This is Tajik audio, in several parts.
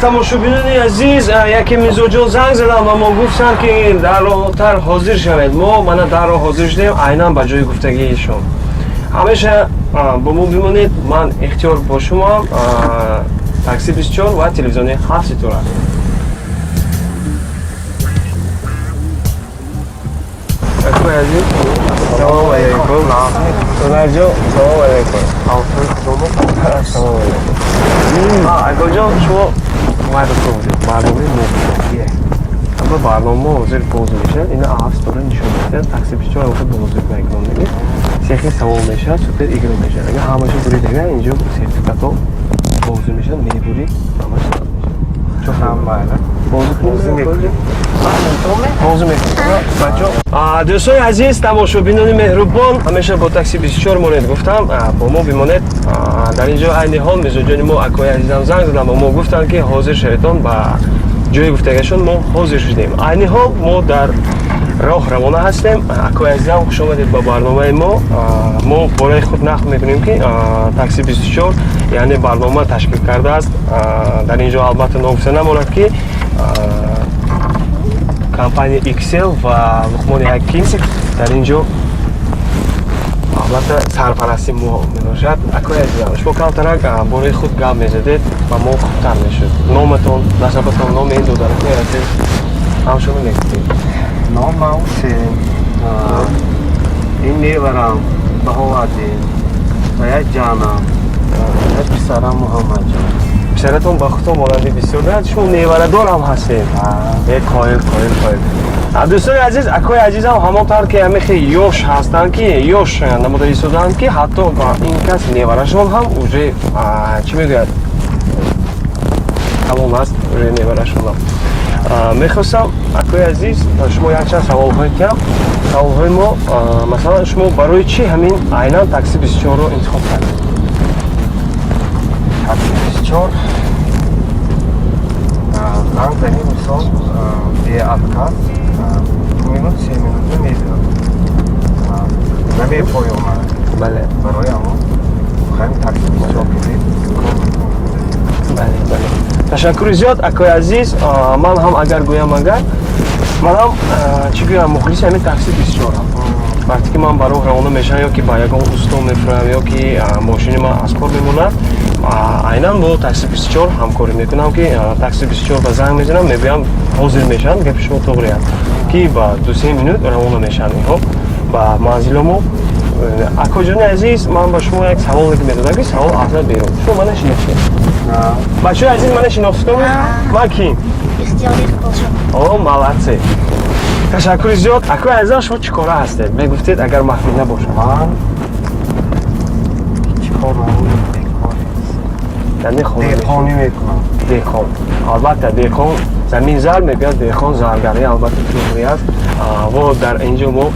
Тамошобинони азиз, яке мизоҷон занг заданд ва мо гуфтанд, ки дарроҳтар ҳозир шавед. Мо мана дарро ҳозир шудем, айнан ба ҷои гуфтагиишон. Ҳамеша бо мо бимонед. Ман Ихтиёр бо шумоам, Такси 24 ва телевизиони Ҳафт Ситора. Акои азиз, салому алайкум. Сонарҷон, салому алайкум. Салому алайкум. Акоҷон, шумо барномаи мо, ама барнома ҳозир боз мешавад. Ина Ҳафт Ситора нишон медиҳад. Такси 24 албатта бозӣ мекунам. Сехи савол мешавад, супер игра мешавад. Агар ҳамаша бурид, агар инҷо сертификатҳо бозӣ мешавад, мебурӣ, ҳамаш мешавад. Бозӣ кунем, бозӣ мекунем, бачо. Дӯстони азиз, тамошобинони меҳрубон, ҳамеша бо Такси 24 монед, гуфтам, бо мо бимонед. Дар ин ҷо айни ҳол мизоҷони мо, акои азизам, занг заданд ба мо, гуфтанд, ки ҳозир шаведон ба ҷои гуфтагашон. Мо ҳозир шудем. Айни ҳол мо дар роҳ равона ҳастем. Акои азизам, хуш омадед ба барномаи мо. Мо бораи худ нақл мекунем, ки Такси 24, яъне барнома ташкил кардааст. Дар ин ҷо албатта ногуфта намонад, ки компания XL ва Луқмони Ҳаким дар ин ҷо албатта сарпарасти мо мебошад. Акои азизам, шумо камтарак бораи худ гап мезадед, ба мо хубтар мешуд. Номатон, насабатон, номи ин додаракои азиз ҳамшуно мегуфтед. Номам Ҳусен, ин неварам Баҳоваддин ва як ҷанам, як писарам Муҳаммадҷон. Писаратон ба худтон монанди бисёр дорад. Шумо неварадор ҳам ҳастед? Е, қоил, қоил, қоил. Дӯстони азиз, акои азизам ҳамон тавр ки ҳамихе ёш ҳастанд, ки ёш намуда истодаанд, ки ҳатто ин кас неварашон ҳам уже, чӣ мегӯяд, калон аст уже неварашонам. Мехостам, акои азиз, шумо якчанд саволҳое киам. Саволҳои мо, масалан, шумо барои чӣ ҳамин айнан Такси 24-ро интихоб кардед? Такси 24 занг зани, мисол, беотказ 2 минут, 3 минута мебиёд, намепоёмад. Барои ҳамон ҳамин Такси 24 кардем. Бале, ташаккури зиёд, акои азиз. Ман ҳам агар гӯям, агар ман ҳам, чӣ гӯям, мухлиси ҳамин Такси 24-ам. Вақте ки ман ба роҳ равона мешавам ё ки ба ягон усто мефурам, ё ки мошини ман аз кор мемонад, айнан бо Такси 24 ҳамкорӣ мекунам, ки Такси 24 ба занг мезанам, мегӯям, ҳозир мешаванд. Гапи шумо тоғри аст, ки ба 2-3 минут равона мешаванд инҳо ба манзиломо. Акоҷони азиз, ман ба шумо як саволе ки медодам, ки савол аслан берун. Шумо мана шинохтед? Бачаҳои азиз, мана шинохтам? Ман ким? О, молодцы, ташаккури зиёд. Акои азизам, шумо чӣ кора ҳастед, мегуфтед, агар махфӣ набошад? Ман ҳеҷ кор намекунам. Яъне хона? Деҳқонӣ мекунам. Деҳқон, албатта, деҳқон замин зар мегӯяд, деҳқон заргар. Албатта, ҷумҳурӣ аст. Во дар инҷо мо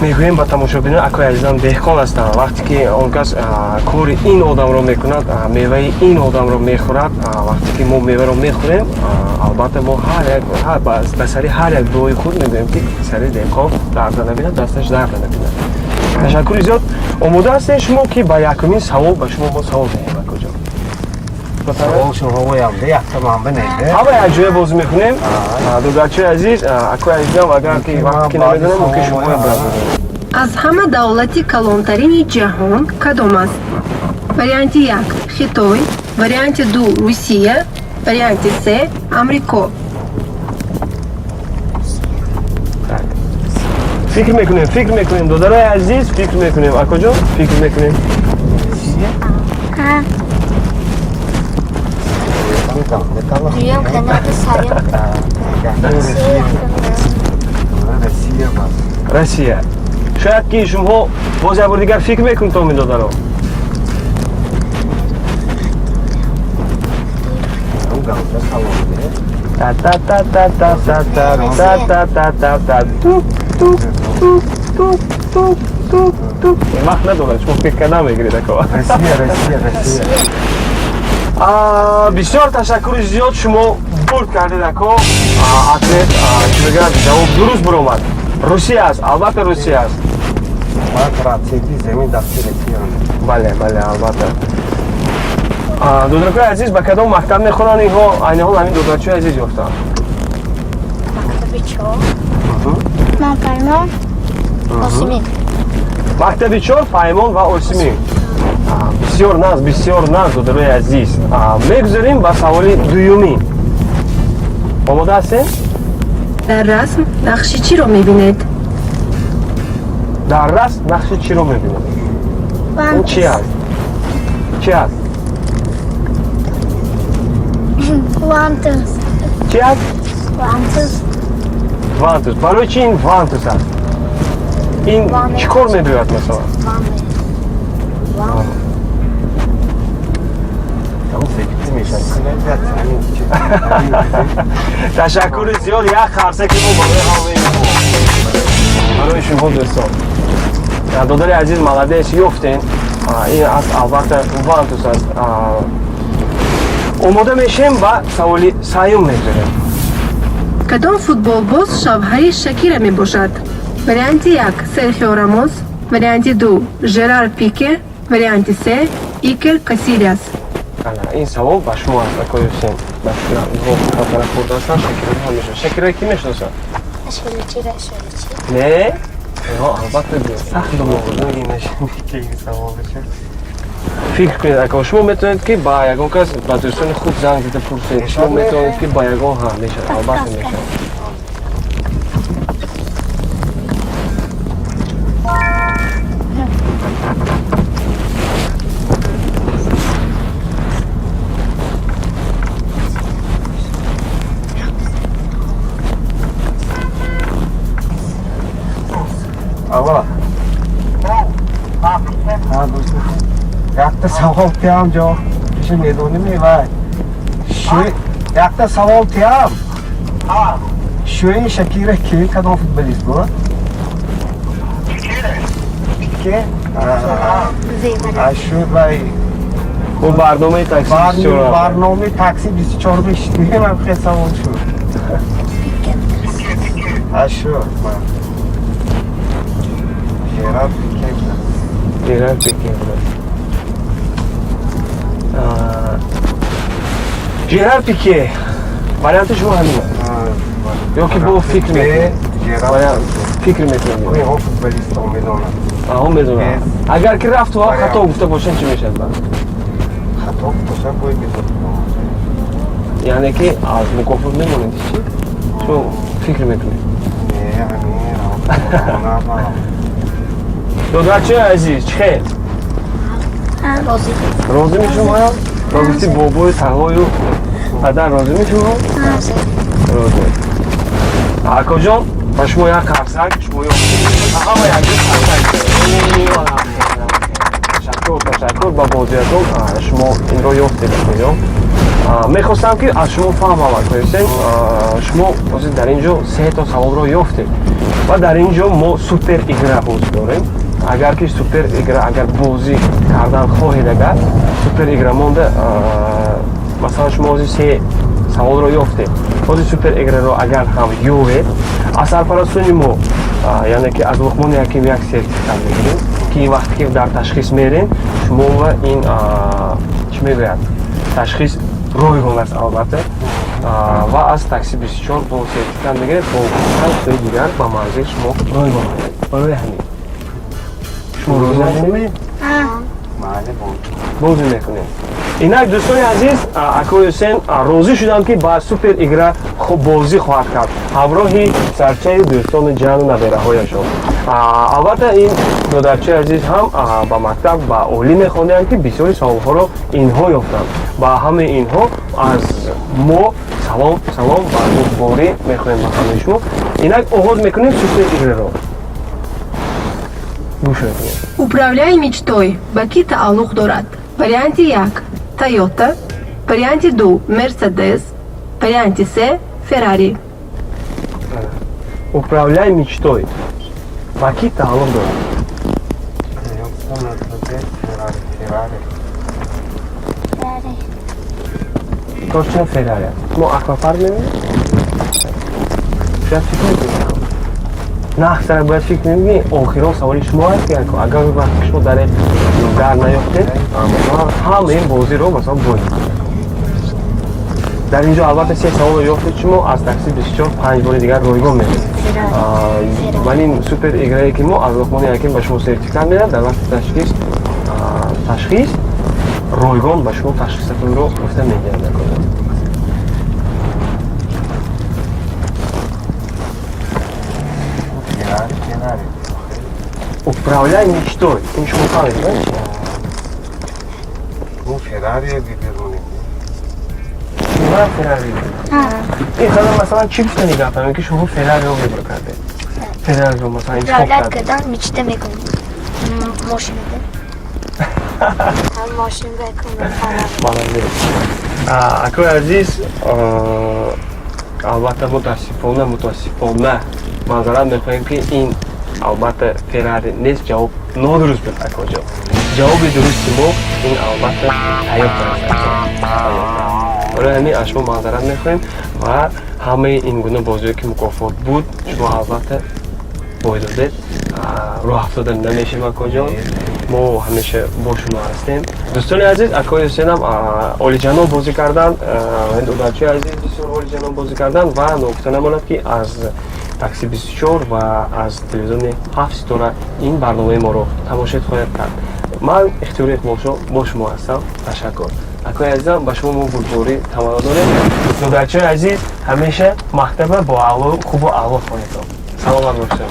мегӯем ба тамошобинон, акои азизам деҳқон ҳастанд. Вақте ки он кас кори ин одамро мекунад, меваи ин одамро мехӯрад. Вақте ки мо меваро мехӯрем, албатта, мо ҳар як ба сари ҳар як дуои худ мегӯем, ки сари деҳқон дарда набинад, дасташ дарда набинад. Ташаккури зиёд. Омода ҳастед шумо, ки ба якумин савол ба шумо мо савол диҳем, акоҷон? Савол шумо якта ман бинеде. Ҳама якҷоя бозӣ мекунем, додарчаи азиз, акои азизам. Агар ки вақте ки намедонам, мумкин шумоям. Аз ҳама давлати калонтарини ҷаҳон кадом аст? Варианти як — Хитой, варианти ду — Русия, варианти се — Амрико. Так. Фикр мекунем, фикр мекунем, додарои азиз, фикр мекунем, акоҷон, фикр мекунем. Ҳа. Дуюм Канада, сеюм Россия. Россия бас. Россия. Шояд ки шумо боз як бор дигар фикр мекунед, то додаро. Галда савол. Та та та та та та та та та та та та тук тук тук тук тук тук тук. Вақт надорад, шумо фикр карда мегиред, ако. Россия, Россия, Россия. Бисёр ташаккури зиёд, шумо бурд кардед, ако. Ответ, чӣ мегӯяд, ҷавоб дуруст буромад. Русия аст, албатта, Русия аст. Ман проценти замин дасти Россия. Бале, бале, албатта. Додаракои азиз, ба кадом мактаб мехонанд инҳо? Айни ҳол ҳамин додарчаи азиз ёфтанд. Мактаби чор. Ман Паймон. Осимин. Мактаби чор, Паймон ва Осимин. Бисёр нағз, бисёр нағз, додарои азиз. Мегузарем ба саволи дуюмин. Омода ҳастем? Дар расм нақши чиро мебинед? Дар расм нақши чиро мебинед? Ин чи аст? Чи аст? Вантуз. Чи аст? Вантуз. Вантуз. Барои чи ин вантуз аст? Ин чӣ кор мебиёяд, масалан? Ван. Ташаккури зиёд, як қарсаки мо барои ҳамаи шумо, барои шумо, дӯстон. Додари азиз, молодец, ёфтен. Ин аст, албатта, вантуз аст. Омода мешем, ба саволи сеюм мегузарем. Кадом футболбоз шавҳари Шакира мебошад? Варианти як Серхио Рамос, варианти ду Жерар Пике, варианти се Икер Касилиас. Ин савол ба шумо аст, акои Ҳусейн. Ба фикрам, инҳо камтара хурд ҳастанд, Шакираро ҳам мешиносанд. Шакираро кӣ мешиносад? Ашуличи, ашуличи. Не, инҳо албатта сахт Савол. Фикр кунед, ако шумо метавонед, ки ба ягон кас, ба дӯстони худ занг зада пурсед. Шумо метавонед, ки ба ягон ҳа, мешавад, албатта мешавад. Алло. Якта савол тиям, ҷо. Киши медоними вай. Якта савол тиям. Шӯи Шакира ки, кадом футболист буд? Пике? Шу вай. Бо барномаи такси. Барномаи такси 24 мешидем, ам хел савол шуд. Ашу. Жерар Пике. Жерар Пике. Жерар Пике. Варианти шумо ҳамин ё ки бо фикр мекунед? Фикр мекунед? Он футболистон медонад. Он медонад. Агар ки рафту хато гуфта бошанд, чӣ мешавад баъд? Хато гуфта бой медонад. Яъне ки аз мукофот мемонед, чӣ? Шумо фикр мекунед? Не, ҳамин. Додарчаи азиз, чӣ хел? Розӣ. Розӣ мешумоям? Ба гуфти бобою тағою падар розӣ мешумо? Розӣ. Акоҷон, ба шумо як қарсак, шумо ҳама як қарсак. Ташаккур, ташаккур ба бозиятон. Шумо инро ёфтед, акоҷон. Мехостам, ки аз шумо фаҳмам, акои Ҳусейн, шумо ҳозир дар ин ҷо сето саволро ёфтед ва дар ин ҷо мо супер игра ҳоз дорем. Агар ки супер игра, агар бозӣ кардан хоҳед, агар супер игра монда, масалан, шумо ҳозир се саволро ёфтед, ҳозир супер играро агар ҳам ёвед, аз сарпарастони мо, яъне ки аз Луқмони Ҳаким, як сертификат мегирем, ки вақте ки дар ташхис мерем, шумо ва ин чӣ мегӯяд, ташхис ройгон аст, албатта, ва аз такси 24 бо сертификат мегиред, бо чанд дигар ба манзил шумо ройгон. Барои ҳамин шумо розӣ ҳастед? Бозӣ мекунем. Инак, дӯстони азиз, акои Ҳусен розӣ шудам, ки ба супер игра бозӣ хоҳад кард ҳамроҳи сарчаи дӯстону ҷану набераҳояшон. Албатта, ин додарчаи азиз ҳам ба мактаб, ба олӣ мехонданд, ки бисёри саволҳоро инҳо ёфтанд. Ба ҳамаи инҳо аз мо салом, салом ва бурдборӣ мехоҳем ба ҳамаи шумо. Инак оғоз мекунем супер играро, гӯш мекунем. Управляй мечтой ба кӣ тааллуқ дорад? Варианти як Тойота, варианти ду Мерседес, варианти се Феррари. Управляй мечтой ба кӣ тааллуқ дорад? Феррари. Феррари. Точно Феррари. Мо аквапарк мебинем, шояд фикр мекунем. Нахсара бояд фикр кунем, ки охирон саволи шумо аст, ки агар вақте шумо дар дар наёфтед, масалан, ҳама ин бозиро масалан боз. Дар инҷо албатта се саволро ёфтед шумо, аз такси 24 панҷ бори дигар ройгон меред. Вале ин супер играе ки мо аз Луқмони Ҳаким ба шумо сертификат медиҳад, дар вақти ташхис ройгон ба шумо ташхисатонро гуфта медиҳад. Феррари. Управляй мечтой. Ин шумо фаҳмед? Ну, Феррари выберем. Ман Феррари. Ин хада масалан чӣ гуфтани гапам, ки шумо Феррариро выбор кардед? Феррариро масалан интихоб Управлять кардед. кардан мечта мекунем. Мошинда. Ҳам мошин бекунем. Молодец. Акои азиз, албатта мутаассифона маъзарат мехоҳем, ки ин албатта Феррари нест, ҷавоб нодуруст буд, акоҷон. Ҷавоби дурусти мо ин албатта Тойота аст. Тойота. Барои ҳамин аз шумо маъзарат мехоҳем ва ҳамаи ин гуна бозиҳое ки мукофот буд, шумо албатта бой додед. Роҳ афтода намешем, акоҷон. Мо ҳамеша бо шумо ҳастем. Дӯстони азиз, акои Ҳусейнам олиҷаноб бозӣ карданд, додарчаи азиз бисёр олиҷаноб бозӣ карданд ва ногуфта намонад, ки аз такси 24 ва аз телевизиони ҳафт ситора ин барномаи моро тамошо хоҳед кард. Ман Ихтиёри Иқболшо бо шумо ҳастам. Ташаккур. Акои азизам, ба шумо мо бурдборӣ таманно дорем. Додарчаи азиз, ҳамеша мактаба бо аъло, хубу аъло хонедон. Саломат бошед.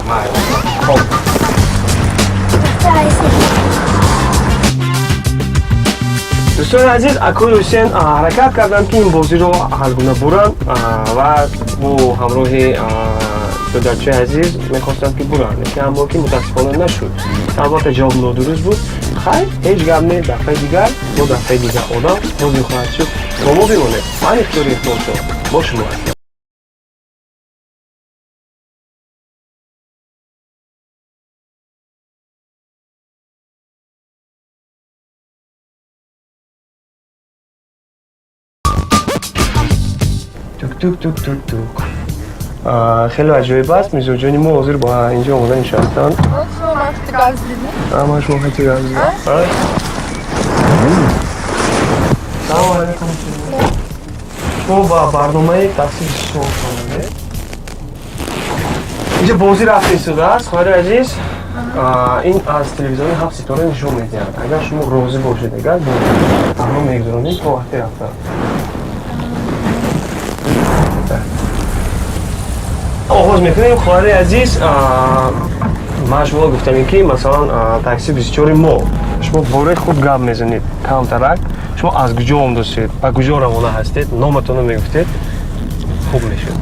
Хоб. Дӯстони азиз, акои Ҳусен ҳаракат карданд, ки ин бозиро ҳаргуна буранд ва бо ҳамроҳи додарчаи азиз мехостанд, ки буранд, лекин аммо ки мутаассифона нашуд. Албатта ҷавоб нодуруст буд. Хайр, ҳеҷ гап не, дафъаи дигар бо дафъаи дигар одам бозӣ хоҳад шуд. Бо мо бимонед. Ман Ихтиёри Иқболшо бо шумо ҳастам. Тук тук тук тук тук. Хеле аҷоиб аст, мизоҷони мо ҳозир ба инҷо омода нишастанд. Ама шумо хати гап зидед. Салому алайкум. Шумо ба барномаи такси шумо омадед. Инҷо бозӣ рафта истодааст, хоҳари азиз. Ин аз телевизиони ҳафт ситора нишон медиҳад. Агар шумо розӣ бошед, агар ҳамро мегузаронем то вақти рафтан. Оғоз мекунем, хоҳари азиз. Ман шумо гуфтам, ки масалан такси 24 мо шумо бораи худ гап мезанед камтарак. Шумо аз куҷо омадастед, ба куҷо равона ҳастед, номатонро мегуфтед, хуб мешуд.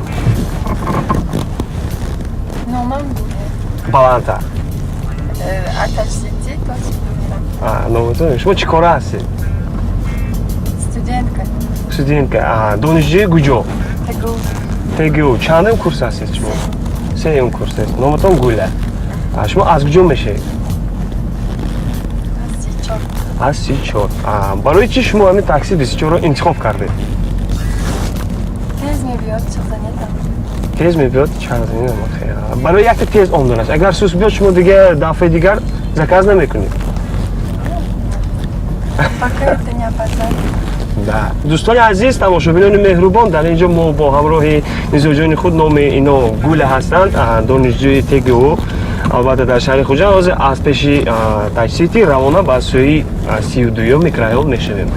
Номам Гуле. Баландтар. Аташ Сити, Тоҷикистон. Номатон. Шумо чӣ кора ҳастед? Студентка. Студентка. Донишҷӯи куҷо? ТГУ. ТГУ. Чандум курс ҳастед шумо? Сеюм курс аст. Номатон Гуля. Шумо аз куҷо мешавед? Аз 34. Аз 34. Барои чӣ шумо ҳамин такси 24-ро интихоб кардед? Тез мебиёд, чиқзанедам. Тез мебиёд, чанд? Барои якта тез омадан аст. Агар сус биёд, шумо дигар дафъаи дигар заказ намекунед? Пока это не опоздает. Да. Дӯстони азиз, тамошобинони меҳрубон, дар ин ҷо мо бо ҳамроҳи мизоҷони худ, номи ино Гуля ҳастанд, донишҷӯи ТГУ, албатта дар шаҳри Хуҷанд. Ҳозир аз пеши Таҷсити равона ба сӯи 32-юм микрорайон мешавем.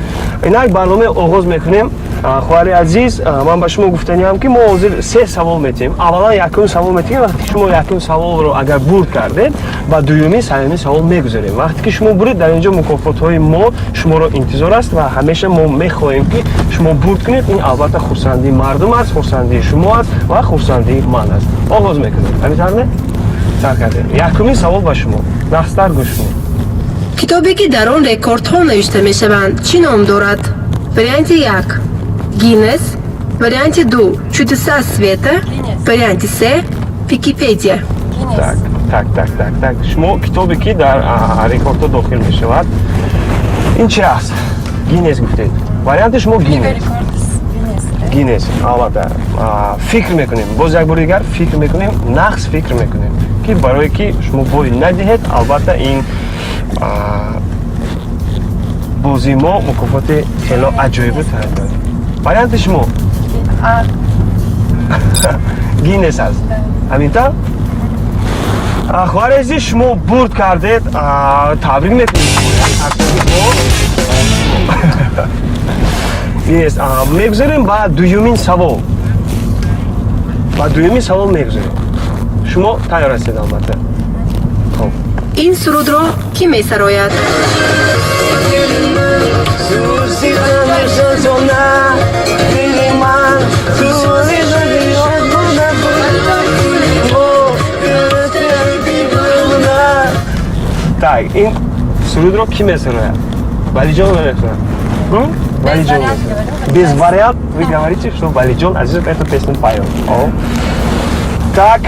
Инак барномаи оғоз мекунем. Хоҳари азиз, ман ба шумо гуфтаниам, ки мо ҳозир се савол метиҳем. Аввалан якум савол метиҳем. Вақте ки шумо якум саволро агар бурд кардед, ба дуюми, сеюми савол мегузарем. Вақте ки шумо буред, дар ин ҷо мукофотҳои мо шуморо интизор аст ва ҳамеша мо мехоҳем, ки шумо бурд кунед. Ин албатта хурсандии мардум аст, хурсандии шумо аст ва хурсандии ман аст. Оғоз мекунем, ҳамин тавр не? Сар кардем. Якумин савол ба шумо, нахстар гӯш кунед. Китобе, ки дар он рекордҳо навишта мешаванд, чӣ ном дорад? Варианти як — Гиннес, варианти ду — Чудеса света, Гиннес. варианти се — Википедия. Гиннес. Так, так, так, так, так. Шумо китобе, ки дар рекордҳо дохил мешавад, ин чи аст? Гиннес гуфтед. Варианти шумо Книга Гиннес. рекордс Гиннес. Да? Гиннес, албатта. Фикр мекунем, боз як бори дигар фикр мекунем, нағз фикр мекунем. ки барое ки шумо бой надиҳед, албатта, ин бозии мо мукофоти хело аҷоибу таҳия дорад. Варианти шумо? А. Гиннес аст, ҳамин тавр. Хоҳари азиз, шумо бурд кардед, табрик мекунем. Гиннес. Мегузарем ба дуюмин савол, ба дуюмин савол мегузарем. Шумо тайёр ҳастед, албатта? Хоб. Ин сурудро кӣ месарояд? Так, ин сурудро кӣ месарояд? Валиҷон месарояд? Валиҷон. Без вариант вы говорите, что Валиҷон Азизов эту песню поет. Так,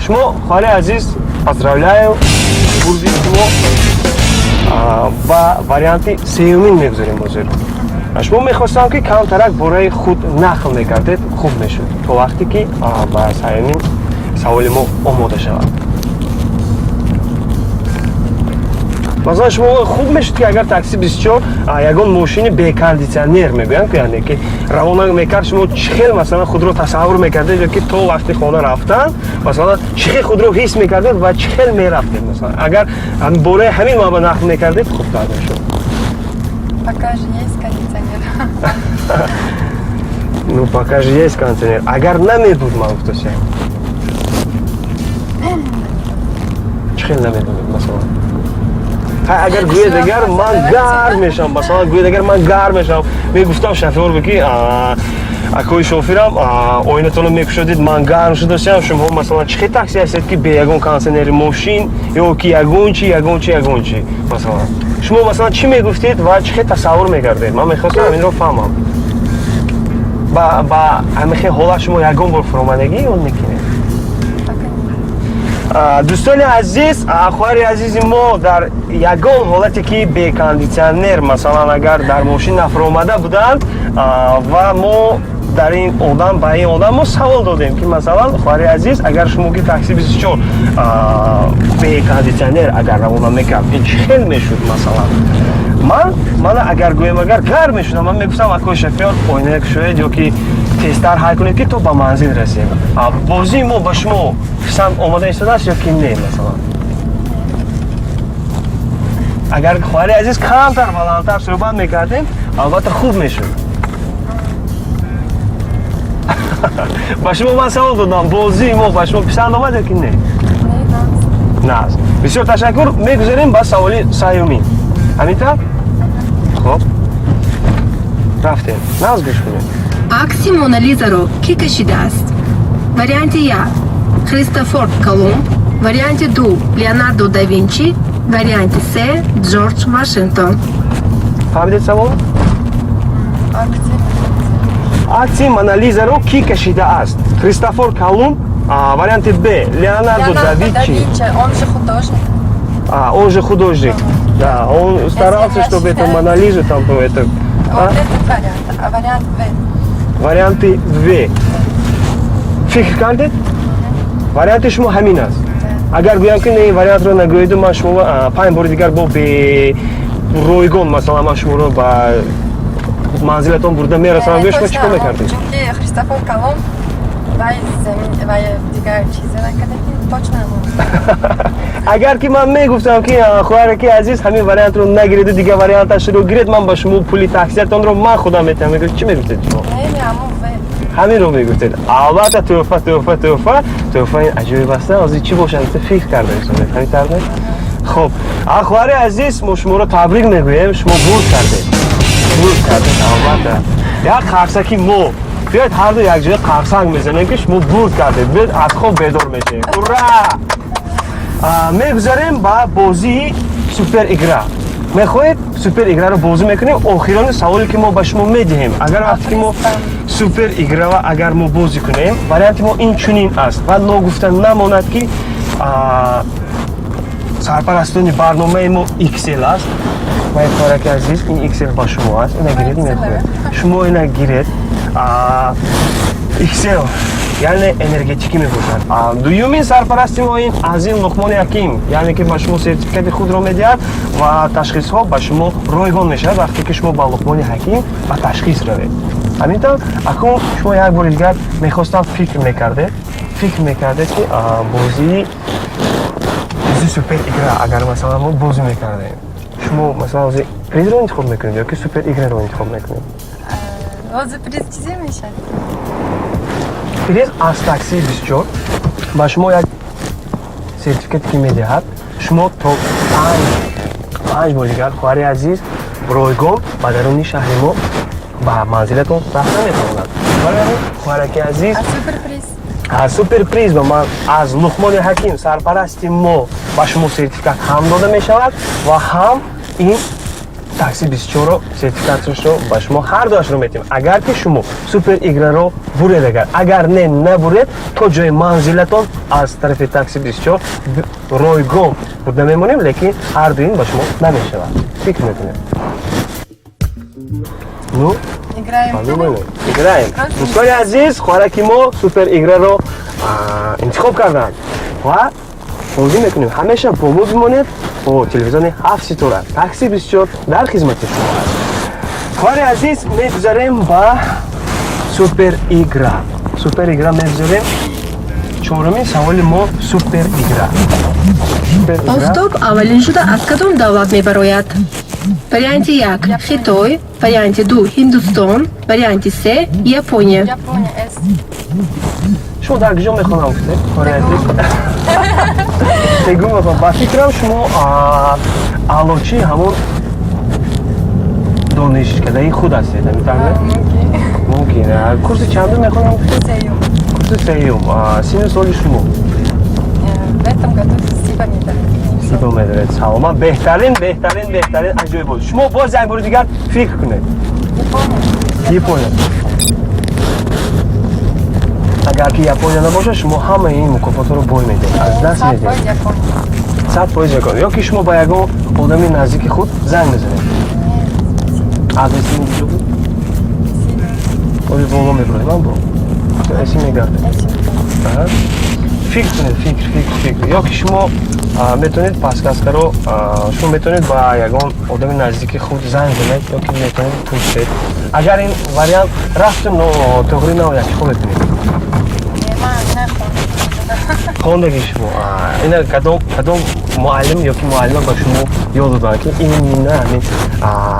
шумо, хоҳари азиз, поздравляю, бурди шумо. Ба варианти сеюмин мегузарем. Ҳозир шумо мехостам, ки камтарак бораи худ нақл мекардед, хуб мешуд, то вақте ки ба сеюмин саволи мо омода шавад. Масалан, шумо хуб мешуд, ки агар такси 24 ягон мошини бекондитсионер мегӯянд ки, яъне ки равона мекард, шумо чӣ хел, масалан, худро тасаввур мекардед ё ки то вақти хона рафтан, масалан, чӣ хел худро ҳис мекардед ва чӣ хел мерафтед? Масалан, агар бораи ҳамин маба нақл мекардед, хубтар мешуд. Пока же есть кондиционер. Ну, пока же есть кондиционер. Агар намебуд, ман гуфтасям, чӣ хел намедонед? Масалан, агар гӯед, агар ман гарм мешавам, масалан, гӯед, агар ман гарм мешавам, мегуфтам шофёр ки акои шофирам, оинатонро мекушодед, ман гарм шудасям. Шумо, масалан, чӣ хел такси ҳастед, ки бе ягон кондиционери мошин ё ки ягон чи, ягон чи, ягон чи? Масалан, шумо, масалан, чӣ мегуфтед ва чӣ хел тасаввур мекардед? Ман мехостам ҳаминро фаҳмам. Ба ҳамин хел ҳолат шумо ягон бор фуромадагӣ ё мекунед? Дӯстони азиз, хоҳари азизи мо дар ягон ҳолате ки бекондитсионер, масалан, агар дар мошин нафуромада буданд, ва мо дар ин одам, ба ин одам мо савол додем, ки, масалан, хоҳари азиз, агар шумо ки такси 24 бекондитсионер агар равона мекард, ин чӣ хел мешуд? Масалан, ман мана агар гӯем, агар гарм мешудам, ман мегуфтам: акои шофёр, оина кушоед ё ки тезтар ҳай кунед, ки то ба манзил расем. Бозии мо ба шумо писанд омода истодааст ё ки не? Масалан, агар, хоҳари азиз, камтар баландтар суҳбат мекардем, албатта, хуб мешуд. Ба шумо ман савол додам: бозии мо ба шумо писанд омад ё ки не? Наз. Бисёр ташаккур. Мегузарем ба саволи сеюмин, ҳамин тавр. Хоб, рафтем, наз гӯш кунем. Акси Монализаро кӣ кашидааст? Варианти як — Христофор Колумб, варианти ду — Леонардо да Винчи, варианти се — Ҷорҷ Вашингтон. Фаҳмидед савол? Акси Монализаро кӣ кашидааст? Христофор Колумб, варианти б — Леонардо да Винчи. Он же художник. А, он же художник, да, он старался, чтобы эту Монализу там это. Вот этот вариант, а вариант В. Варианти В. Фикр кардед, варианти шумо ҳамин аст? Агар гӯям, ки не, вариантро нагӯеду, ман шумо 5 бори дигар бо бе ройгон, масалан, ман шуморо ба манзилатон бурда мерасонам, гӯя, шумо чӣ кор мекардед? Чунки Христофор Колумб вай замин, вай дигар чизе накарда, ки точно. Агар ки ман мегуфтам, ки хоҳараки азиз, ҳамин вариантро нагиреду дигар варианташро гиред, ман ба шумо пули таксиятонро ман худам метиҳам, мегӯ, чӣ мегуфтед шумо? Ҳаминро мегуфтед, албатта. Тӯҳфа, тӯҳфа, тӯҳфа, тӯҳфа, ин аҷоиб аста. Ҳозир чӣ бошад, фикр карда истодед, ҳамин тавр не? Хуб, хоҳари азиз, мо шуморо табрик мегӯем, шумо бурд кардед, бурд кардед, албатта. Як қарсаки мо биёед, ҳарду якҷоя қарсак мезанем, ки шумо бурд кардед. Биёед, аз хоб бедор мешавем. Ура! Мегузарем ба бозии супер игра. Мехоҳед, супер играро бозӣ мекунем? Охирони саволе, ки мо ба шумо медиҳем, агар вақте ки мо супер играва агар мо бозӣ кунем, варианти мо ин чунин аст ва ногуфта намонад, ки сарпарастони барномаи мо XL аст. Вай, хораки азиз, ин XL ба шумо аст, ина гиред, мехоҳед шумо, ина гиред. XL Яъне энергетикӣ мебошад. Дуюмин сарпарасти мо ин Азим Луқмони Ҳаким, яъне ки ба шумо сертификати худро медиҳад ва ташхисҳо ба шумо ройгон мешавад, вақте ки шумо ба Луқмони Ҳаким ба ташхис равед. Ҳамин тавр, акнун шумо як бори дигар мехостам фикр мекардед, ки бозии супер игра, агар, масалан, мо бозӣ мекардем, шумо, масалан, ҳозир призро интихоб мекунед ё ки супер играро интихоб мекунед? Ҳозир приз чизе мешавад? Приз аз таксии 24 ба шумо як сертификате ки медиҳад, шумо то панҷ бор дигар, хоҳари азиз, ройгон ба даруни шаҳри мо ба манзилатон рафта метавонад. Барои ҳамин, хоҳараки азиз, А суперприз? Аз суперприз ба ман аз Луқмони Ҳаким, сарпарасти мо, ба шумо сертификат ҳам дода мешавад ва ҳам ин такси 24-ро, сертификаташро ба шумо ҳар дуашро метиҳем, агар ки шумо супер играро буред. Агар не, набуред, то ҷои манзилатон аз тарафи такси 24 ройгон бурда мемонем, лекин ҳар ду ин ба шумо намешавад. Фикр мекунем, ну? Играем. Подумали. Играем. Дӯстони азиз, хоҳараки мо супер играро интихоб карданд ва бозӣ мекунем. Ҳамеша бо мо бимонед, бо телевизиони Ҳафт Ситора. Такси 24 дар хизмати шумо аст. Хоҳари азиз, мегузарем ба супер игра. Супер игра мегузарем. Чорумин саволи мо супер игра. Супер игра. Офтоб аввалин шуда аз кадом давлат мебарояд? Варианти як — Хитой, варианти ду — Ҳиндустон, варианти се — Япония. Япония, С. Шумо дар куҷо мехонам гуфтед, хоҳари азиз? Тегу мехонам. Ба фикрам, шумо аълочии ҳамон донишкадаи худ ҳастед, ҳамин тавр не? Мумкин. Мумкин. Курси чандум мехонам гуфтед? Сеюм. Курси сеюм. Синну соли шумо? В этом году 30 медорад. 30 медоред. Саломат. Беҳтарин, беҳтарин, беҳтарин, аҷоиб буд. Шумо боз як бори дигар фикр кунед. Япония. Япония. Агар ки Япония набошад, шумо ҳамаи ин мукофотҳоро бой медиҳед, аз даст 100% медиҳед. Япония. 100% Япония. Ё ки шумо ба ягон одами наздики худ занг мезанед? Адреси мо куҷо буд? Оли боло мебурем, ман бо эси мегардем. Аҳа. Фикр кунед, фикр, фикр, фикр. Ё ки шумо метавонед подсказкаро, шумо метавонед ба ягон одами наздики худ занг занед ё ки метавонед пурсед. Агар ин вариант рафту тоғрӣ наояд, чӣ кор мекунед? Не, ман нахондам. Хондаги шумо ина кадом муаллим ё ки муаллима ба шумо ёд доданд, ки именно ҳамин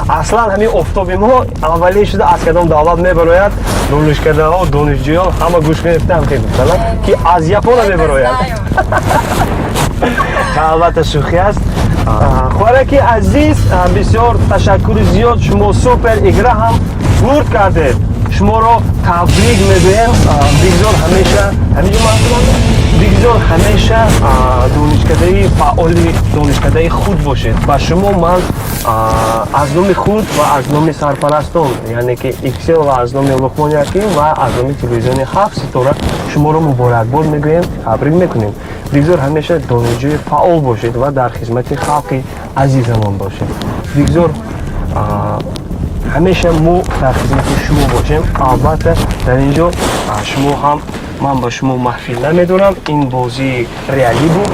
аслан ҳамин офтоби мо аввалин шуда аз кадом давлат мебарояд? Донишкадаҳо, донишҷӯён ҳама гӯш гирифтаам, ки гуфтанд, ки аз Япона мебарояд. Знаю. Албатта, шӯхӣ аст. Хоҳараки азиз, бисёр ташаккури зиёд. Шумо супер игра ҳам бурд кардед, шуморо табрик мегӯем. Бигзор ҳамеша ҳаминҷо ман, бигзор ҳамеша донишкадаи фаъоли донишкадаи худ бошед. Ба шумо ман аз номи худ ва аз номи сарпарастон, яъне ки Иксел, ва аз номи Луқмони Ҳаким ва аз номи телевизиони Ҳафт Ситора шуморо муборакбод мегӯем, табрик мекунем. Бигзор ҳамеша донишҷӯи фаъол бошед ва дар хизмати халқи азизамон бошед. Бигзор ҳамеша мо дар хизмати шумо бошем. Албатта, дар ин ҷо шумо ҳам, ман ба шумо маҳфил намедорам. Ин бозии реалӣ буд.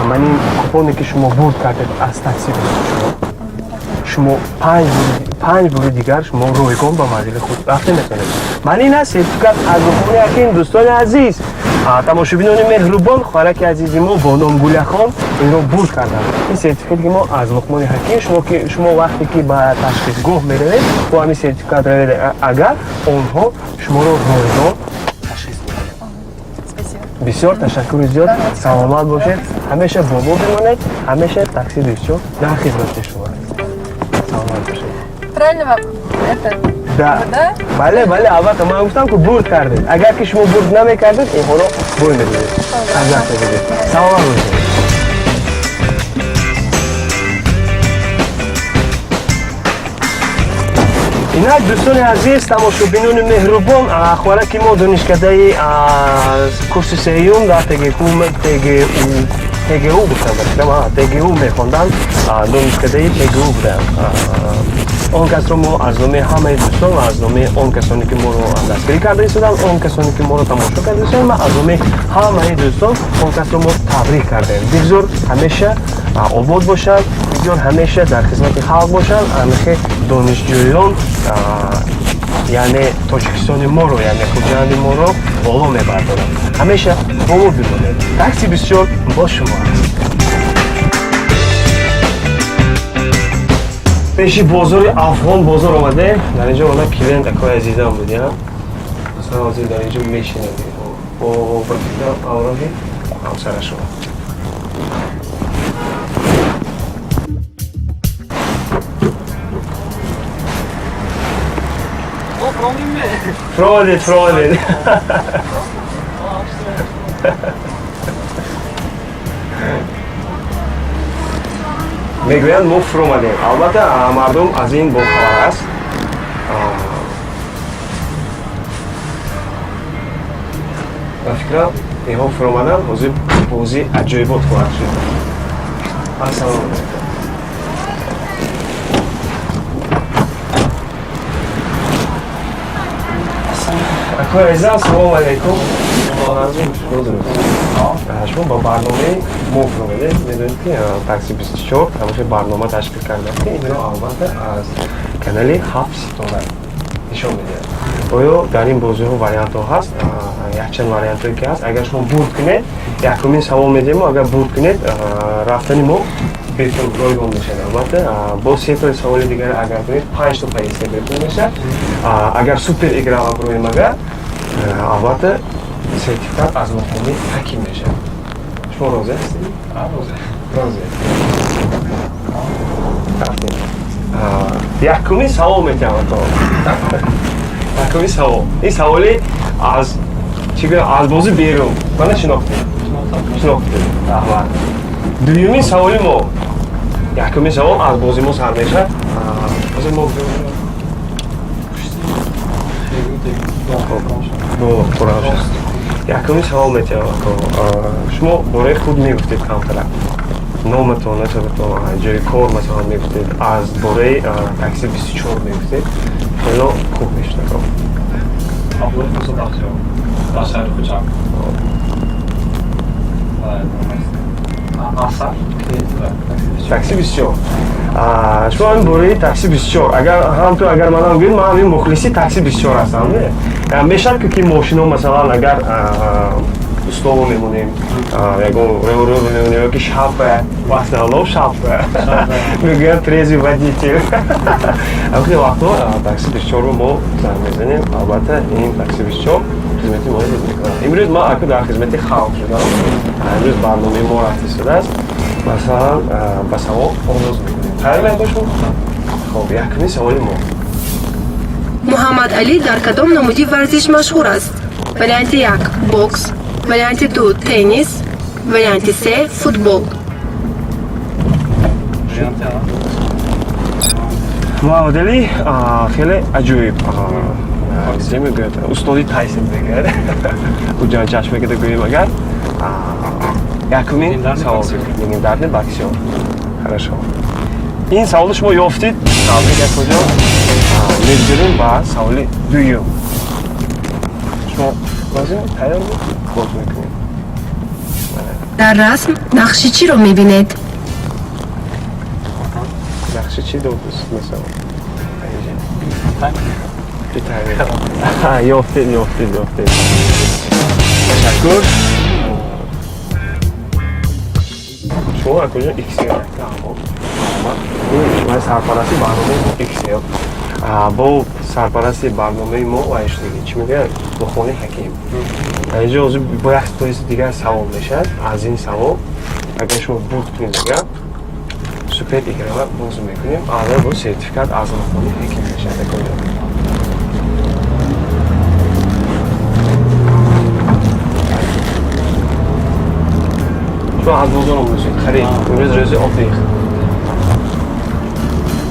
Ман ин купоне ки шумо бурд кардед аз такси, шумо панҷ бори дигар шумо ройгон ба манзили худ рафта метавонед. Ман ин аст сертификат аз Луқмони Ҳаким. Дӯстони азиз, тамошобинони меҳрубон, хоҳараки азизи мо бо ном Гулияхон инро бурд карданд. Ин сертификате ки мо аз Луқмони Ҳаким, шумо ки шумо вақте ки ба ташхисгоҳ меравед, бо ҳамин сертификат равед, агар онҳо шуморо ройгон ташхис медиҳанд. Спасибо. Бисёр ташаккури зиёд, саломат бошед, ҳамеша бо мо бимонед, ҳамеша такси 24 дар хизмати шумо аст. Саломат бошед. Правильно вам это? Да. Да? Бале, бале, албатта, ман гуфтам, ки бурд кардед. Агар ки шумо бурд намекардед, инҳоро бой медодед, аз даст медодед. Саломат бошед. Инак, дӯстони азиз, тамошобинони меҳрубон, хоҳараки мо донишкадаи курси сеюм дар ТГКУ ТГУ. ТГУ гуфтам, ба фикрам, ТГУ мехонданд, донишкадаи ТГУ буданд. Он касро мо аз номи ҳамаи дӯстон ва аз номи он касоне ки моро дастгирӣ карда истоданд, он касоне ки моро тамошо карда истоданд, ва аз номи ҳамаи дӯстон он касро мо табрик кардем. Бигзор ҳамеша обод бошанд, бигзор ҳамеша дар хизмати халқ бошанд. Ҳамихе донишҷӯён, яъне Тоҷикистони моро, яъне Хуҷанди моро боло мебардоранд. Ҳамеша бо мо бимонед, Такси 24 бо шумо аст. Пеши бозори Афғон бозор омадем. Дар инҷо она клиент акои азизам буд, я масалан ҳозир дар инҷо мешинад бо, ба фикрам, ҳамроҳи ҳамсарашон. Фуромадед, фуромадед. Мегӯянд, мо фуромадем. Албатта, мардум аз ин бохабар аст. Ба фикрам, инҳо фуромаданд, ҳозир бозӣ аҷоибот хоҳад шуд. Ассалому алайкум. Акои азизам, салому алайкум. Шумо ба барномаи мо фуромадед. Медонед, ки Такси 24 ҳамаша барнома ташкил кардааст, ки инро албатта аз канали Ҳафт Ситора нишон медиҳад. Оё дар ин бозиҳо вариантҳо ҳаст? Якчанд вариантҳое ки ҳаст, агар шумо бурд кунед, якумин савол медиҳем, агар бурд кунед, рафтани мо бепул, ройгон мешавад. Албатта, боз сетои саволи дигар агар кунед, панҷто поездка бепул мешавад. Агар супер игра броем, агар албатта сертификат аз Луқмони Ҳаким мешавад. Шумо розӣ ҳастед? Розӣ. Рафтем. Якумин савол метиҳам, ако. Якумин савол, ин саволи аз чӣ гӯям, аз бозӣ берун. Мана шинохтед, шинохтед, раҳмат. Дуюмин саволи мо, якумин савол аз бози мо сар мешавад. Ҳозир мо бо якумин савол метиҳам, ако. Шумо бораи худ мегуфтед камтарак, номатон, насабатон, ҷои кор масалан мегуфтед, аз бораи Такси 24 мегуфтед, хело хуб мешуд, ако. Абдуллоҳ Мусо, дар шаҳри Хуҷанд. Асар. Такси 24. Шумо ҳамин бораи Такси 24, агар ҳам ту, агар манам гӯед, ман ҳамин мухлиси Такси 24 ҳастам. Мешавад ки мошино, масалан, агар устово мемонем, ягон рӯ мемонем, ёки шаб, в основном шаб мегӯянд, трезвый водитель, ҳамхел вақтҳо Такси 24-ро мо занг мезанем. Албатта, ин Такси 24 хизмати моро мекунад. Имрӯз ман аку дар хизмати халқ шудам. Имрӯз барномаи мо рафта истодааст. Масалан, ба савол оғоз мекунем. Тайёр бошем? Хоб, якумин саволи мо. Муҳаммад Алӣ дар кадом намуди варзиш машҳур аст? Варианти як — бокс, варианти ду — теннис, варианти се — футбол. Варианти А. Муҳаммад Алӣ хеле аҷоиб чӣ мегӯяд, устоди Тайсон мегӯяд, Хуҷанд чашм мекарда гӯем. Агар якумин Легендарный савол боксер. Легендарный боксер, хорошо. Ин саволро шумо ёфтед, табрик, акоҷон. Мегузарем ба саволи дуюм. Шумо лозим тайёр буд, боз мекунем. Дар расм нақши чиро мебинед? Нақши чӣ додааст, масалан? Танк. Ёфтед, ёфтед, ёфтед, ташаккур. Шумо акоҷон XL ва сарпарасти барномаи мо XL бо сарпарасти барномаи мо ва иштиги чӣ мегӯяд, Луқмони Ҳаким. Дар инҷо ҳозир бо як тоиси дигар савол мешавад. Аз ин савол агар шумо бурд кунед, агар супер игра бозӣ мекунем, аввал бо сертификат аз Луқмони Ҳаким мешавад, акоҷон. Шумо аз бозор омӯзед, харид. Имрӯз рӯзи отдых.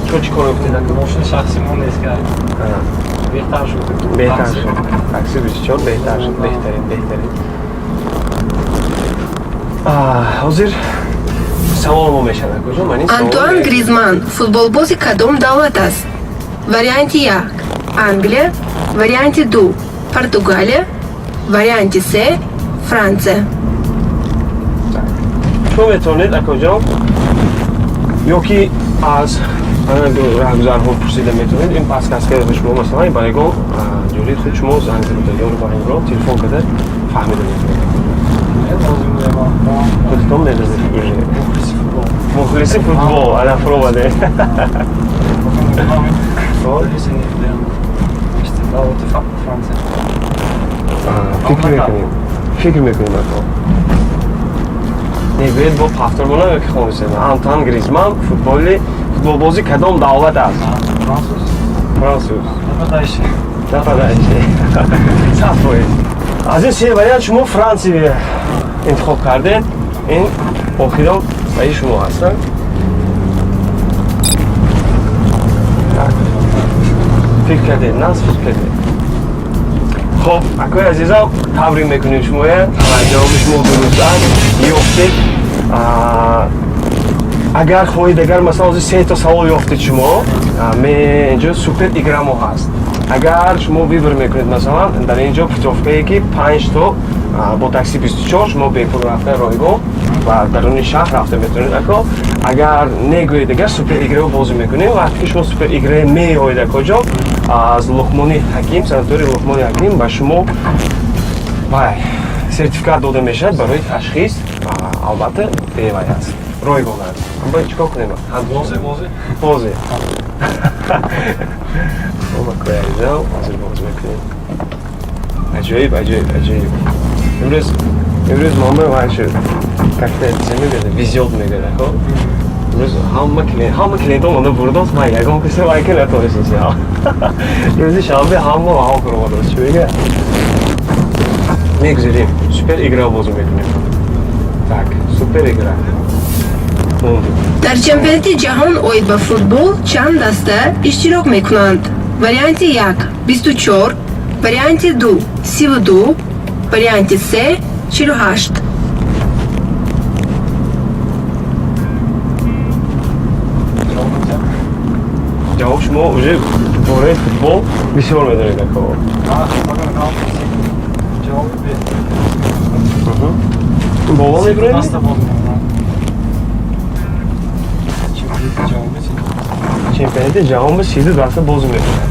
Шумо чӣ кор мекунед, ака? Мошини шахси мо нест, ки беҳтар шуд. Беҳтар шуд, Такси 24 беҳтар шуд. Беҳтарин, беҳтарин. Ҳозир савол мо мешавад, куҷо ман ин савол Антуан Гризман футболбози кадом давлат аст? Варианти як Англия, варианти ду Португалия, варианти се Франсия. Шумо метавонед, акоҷон, ё ки аз раҳгузарҳо пурсида метавонед. Ин подсказка ба шумо, масалан, ба ягон ҷоли худ шумо занг зада ё ба ҳамроҳ телефон карда фаҳмида метавонед. Худатон медонед уже. Мухлиси футбол, ана фуромаде. Давлати Франция. Фикр мекунем, фикр мекунем, ако. Не, биёед бо повтор монам ё ки хонисем. Антуан Гризман футболбози кадом давлат аст? Француз. Француз. Нападающий. Нападающий. 100%. Аз ин се вариант шумо Франсия интихоб кардед. Ин охирон барои шумо ҳастанд. Так. Фикр кардед, нас фикр кардед. Хоб, акои азизам, табрик мекунем шумоя. Ҷавоби шумо дуруст аст. Ёфтед. Агар хоҳед, агар масалан ҳозир се то савол ёфтед шумо, инҷо супер игра мо ҳаст. Агар шумо выбор мекунед, масалан, дар инҷо путёвка е ки панҷ то бо такси 24 шумо бепул рафта, ройгон ва даруни шаҳр рафта метавонед, ако. Агар негӯед, агар супер игра ро бозӣ мекунем, вақте ки шумо супер игра меоед, акоҷон, аз Луқмони Ҳаким, санатории Луқмони Ҳаким ба шумо вай сертификат дода мешавад барои ташхис, албатта бевай аст, ройгон аст. Бояд чикор кунем? Бозӣ, бозӣ. Бозӣ. Хоб, акои азизам, ҳозир бозӣ мекунем. Аҷоиб, аҷоиб, аҷоиб. Имрӯз мама вай шуд, как-то чӣ мегӯяд, везёт мегӯяд, ако. Имрӯз ҳама клиентон омада бурдост, ман ягон касе вай ка натонистем. Рӯзи шанбе ҳама ҳаво фуромадааст, чӣ мегӯяд? Мегузарем, супер игра бозӣ мекунем. Так, супер игра. Мондем. Дар чемпионати ҷаҳон оид ба футбол чанд даста иштирок мекунанд? Варианти як 24, варианти ду 32, варианти се 48. Ҷавоб медиҳам. Ҷавоб, шумо уже бораи футбол бисёр медонед, ако. Хато мекунам. Ҷавоби Б. Боло мебуред? Даста боз мекунам. Чемпионати ҷаҳон беси. Чемпионати ҷаҳон ба 32 даста бозӣ мекунад.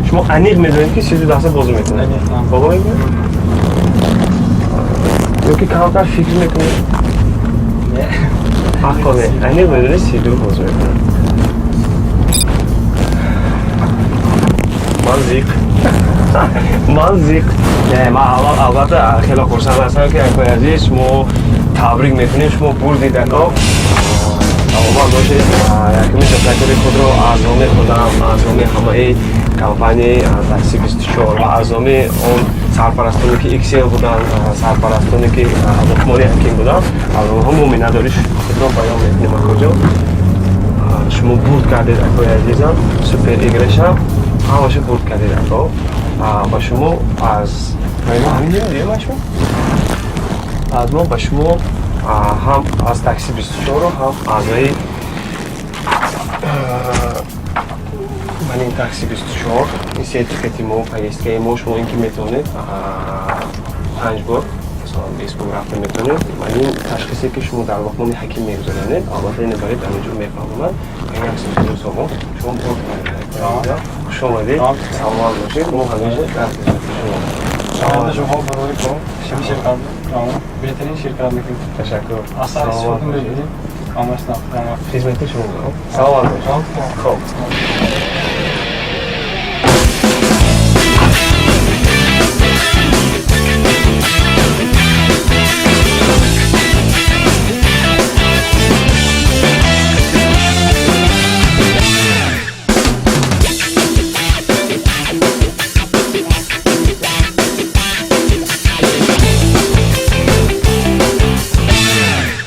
Шумо аниқ медонед, ки 32 даста бозӣ мекунад? Аниқ, ҳа. Боло мебуред ё ки камтар фикр мекунед? Не. Ҳаққо не, аниқ медонед, 32 бозӣ мекунад. Ман зиқ, ман зиқ. Не, ман аввал, албатта, хеле хурсанд ҳастам, ки, акои азиз, шумо табрик мекунем, шумо бурдед, ако. Саломат бошед. Якуми ташаккури худро аз номи худам, аз номи ҳамаи компанияи такси 24 ва аз номи он сарпарастоне, ки XL буданд, сарпарастоне, ки Луқмони Ҳаким буданд, аз онҳо мо миннатдории худро баён мекунем, акоҷон. Шумо бурд кардед, акои азизам, супер игра ша ҳамаша бурд кардед, ако. Ба шумо аз ҳамин шумо, аз мо ба шумо ҳам аз такси 24 ҳам аъзои ман ин такси 24, ин сертификати мо, поездка и мо, шумо ин ки метавонед панҷ бор, масалан, беспул рафта метавонед. Ман ин ташхисе, ки шумо дар Луқмони Ҳаким мегузаронед, албатта, ина барои дар инҷо мефаҳмонад. Як симсони сомон шумо бурд кардед. Хуш омадед, саломат бошед, мо ҳамеша дар хизмати шумо. Шумо шумо барои кор шими ширкат беҳтарин ширкат мекунед. Ташаккур. Асар истифода мебарем. Ҳамаш Хизмати шумо, саломат бошед. Хоб.